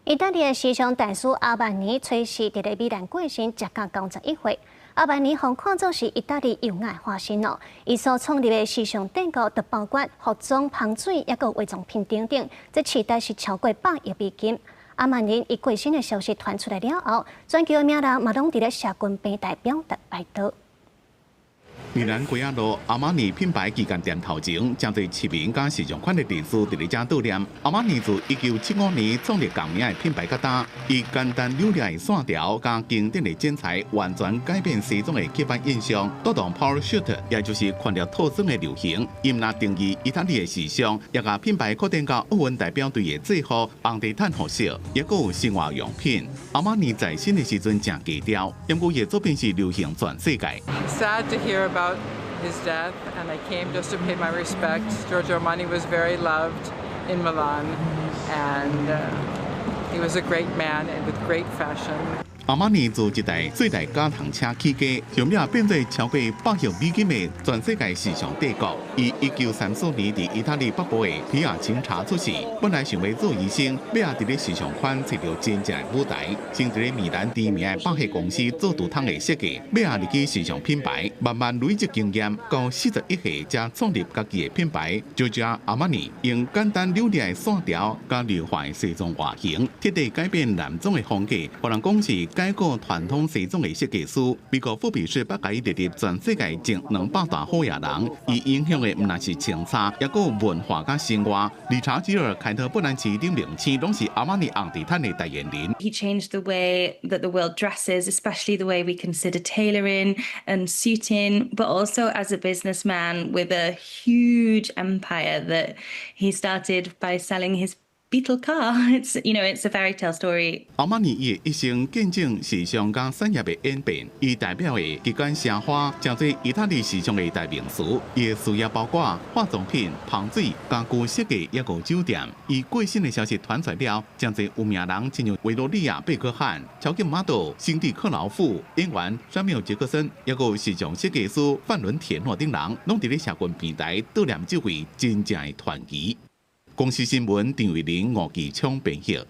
意大利的時尚大師阿曼尼猝死佇咧米蘭過身，才剛91歲。阿曼尼予看做是意大利優雅的化身哦。伊所創立的時尚帝國，就包括服裝、香水，抑閣化妝品等等，這市值是超過100億美金。阿曼尼伊過身的消息傳出來了後，全球的名人嘛攏佇咧社群平台表達哀悼。米蘭街仔路阿瑪尼品牌旗艦店頭前，誠濟市民佮時尚圈的人士佇咧遮悼念。阿瑪尼自1975年創立仝名的品牌，佮今，以簡單流利的線條佮經典的剪裁，完全改變西裝的刻板印象，帶動 Power Suit，也就是權力套裝的流行。伊毋但定義意大利的時尚，也共品牌擴展到奧運代表隊的制服、紅地毯服飾，抑閣有生活用品。阿瑪尼在生的時陣誠低調，毋過伊的作品是流行全世界。 Sad to hear about his death, and I came just to pay my respects. Giorgio Armani was very loved in Milan, and he was a great man and with great fashion. 阿瑪尼自一台水泥加糖車起家，後尾變做超過100億美金的全世界時尚帝國。伊1934年佇意大利北部的皮亞琴察出世，本來想欲做醫生，尾仔佇咧時尚圈揣著真正的舞台，先佇咧米蘭知名的百貨公司做櫥窗的設計，尾仔入去時尚品牌，慢慢累積經驗，到41歲才創立家己的品牌。Giorgio 阿瑪尼用簡單流利的線條，佮流化的西裝外形，徹底改變男裝的風格，予人講是改革傳統西裝的設計師。美國富比士把共伊列入全世界前200大好額人，伊影響的毋但是穿衫，抑閣有文化佮生活。理查吉爾、凱特·布蘭奇等明星，攏是阿瑪尼紅地毯的代言人。 He changed the way that the world dresses, especially the way we consider tailoring and suiting, but also as a businessman with a huge empire that he started by selling his Beetle car. It's a fairy tale story. 阿瑪尼伊的一生見證時尚佮產業的演變，伊代表的極簡奢華，成做意大利時尚的代名詞。伊的事業包括化妝品、香水、家具設計，抑閣酒店。伊過身的消息傳出來了，誠濟有名人，親像維多利亞貝克漢、超級模特辛蒂克勞夫、演員山繆傑克森，抑閣時尚設計師范倫鐵諾等人，攏佇咧社群平台悼念這位真正的傳奇。公視新聞陳慧玲、吳繼聰編譯。